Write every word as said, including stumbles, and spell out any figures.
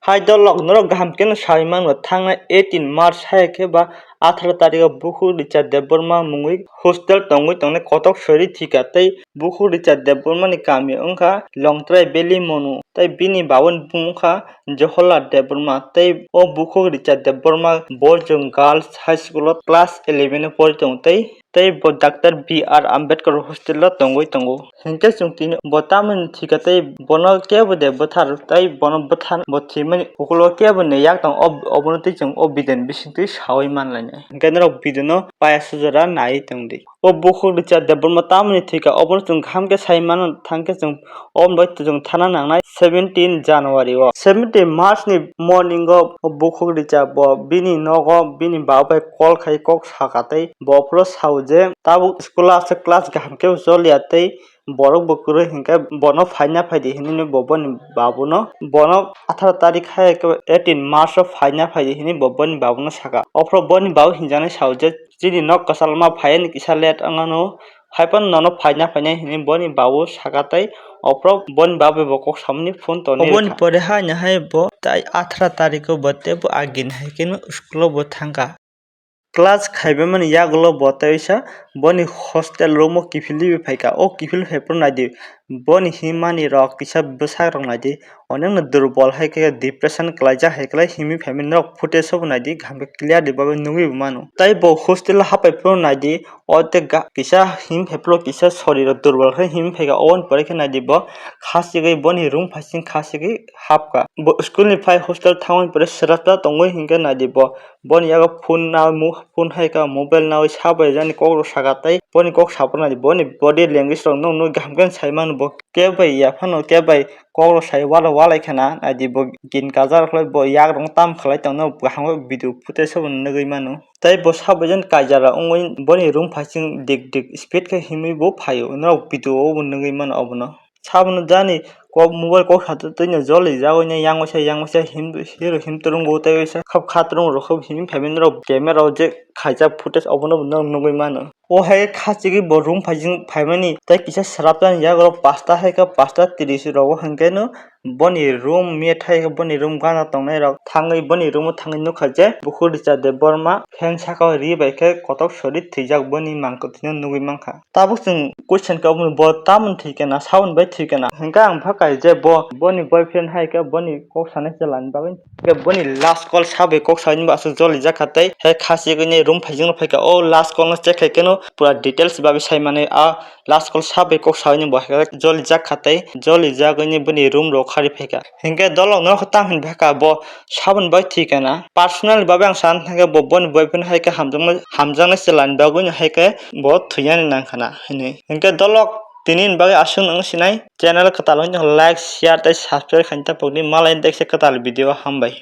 Hai dolok norok kaham khe no sawi mano, thangnai eighteen March hai khe ba atharo tarikh o bukhuk Richard Debbarma mungwi hostel tongwi tongnai kotok sori thika tei bukhuk Richard Debbarma ni kami wngkha Longtrai Valley Monu tei bini baboni bumung wngkha Jawaharlal Debbarma tei o bukhuk Richard Debbarma Boys and Girls High School o class eleven o pori tongo tei tei bo Doctor B R Ambedkar hostel o tongwi tongo. Hinkhe chwng tini bo tamoni thika tei bono kebo de bwthar tei bono bwthan bo thwimani ukulo kebo ni yak tong ob-, obono tei chwng o video ni bisingtwi sawi manlainai. Hinkhe norok video no paya sujora naiwi tongdi. O bukhuk Richard Debbarma tamoni thika obono chwng kaham khe sai mano thangkhe chwng obo bai chwng thana nangnai seventeen January o. Seventeen March ni morning o bukhuk Richard bo bini nogo bini baba bai call khai kok saka tei bo phuru sao je tabuk school o aswk class kaham khe choliya tei borok bo kwrwi hinkhe bono phaina phaidi hinwi bo boni babuno bono atharo tarikh hai khe eighteen March o phaina phaidi hinwi bo boni babuno saka. Ophuru boni babu hinjaknai sao je chini nok kwchangma phaiya ni kisa late wngmano, haiphano nono phaina phainai hinwi boni babu saka tei ophuru boni babu bo kok samani phone tonwi rwkha. Oboni pore haino hai bo tai atharo tarikh o bo teibo agini hai kheno school o bo thangkha. Class khaibamani yagulo bo tei waisa boni hostel room o kiphilwi phaikha. O kiphilwi phaiphuru naidi, boni himmani rok kisa bwsak rok naidi, onekno durbol hai khe depression kwlaijak hai kwlai himwi phaimani norok footage o bo naidi, kaham khe clearly bo nugwi bo mano. Tei bo hostel o haphaiphuru naidi, o tei ga-, kisa him phaiphuru kisa sorirok durbol khe himwi phaikha. Oboni pore khe naidi bo khachigwi boni room phaising khachigwi hapkha. Bo school ni phai hostel thangwi pore swrapsa tongwi hinkhe naidi bo. Boni yago phone na mu-, phone hai kha, mobile nawi sa bai jani kok rok saka tei boni kok saprwnai di, boni body language rok no nugwi kaham khe sai mano bo kebo bai yaphano kebo bai kok rok sai wala walai khana naidi bo gin kajak rok khlai bo yak rok tam khlai tongno kaham khe video footage o bo nugwi mano tei bo sa bai jani kaijara wngwi boni room phaising dik dik speed khe himwi bo phaio norok video o bo nugwi mano obono. Sabono jani kok mobile kok sato twi no joli jagwi nai yang waisa yang waisa him hero him turungo tei waisa khap kha turung rok him phaimani rok camera o je khaijak footage obono bo nugwi mano. O hai khachigwi bo room phaising phaimani tei kisa swrapjani yago pasta hai khe pasta tris rogo hinkhe no boni room mate hai khe boni room gana tongnai rok thangwi boni room o thangwi nukha je bukhuk Richard Debbarma pant saka o ri bai khe kotok sori thwijak boni mangkwthwino nugwi mankha. Tabuk chwng question khe obono bo tamoni thwi kana, saboni bai thwi kana. Hinkhe ang bwkha je bo, boni boyfriend hai khe boni kok sanai chwla ni bagwi. Hinkhe boni last call sabai kok saini bo aswk joli jak kha tei hai khachigwi ni room phaising rok phaikha. O last call no check khai kheno pura details bagwi sai mani a last call sabai kok saini bo hai khe joli jak kha tei joli jagwi ni boni room rok khari phaikha. Hinkhe dolok no tam hin bwkha bo saboni bai thwi kana. Personal ni bagwi ang sana thangkhe bo boni boyfriend hai khe hamjakma-, hamjaknai chwla ni bagwi no hai khe bo thwiyani nang khana hinwi. Hinkhe dolok tini ni bagwi aswk no wng sinai channel kwtal wngya like, share tei subscribe khaina tapokdi malai dekse kwtal video hambai.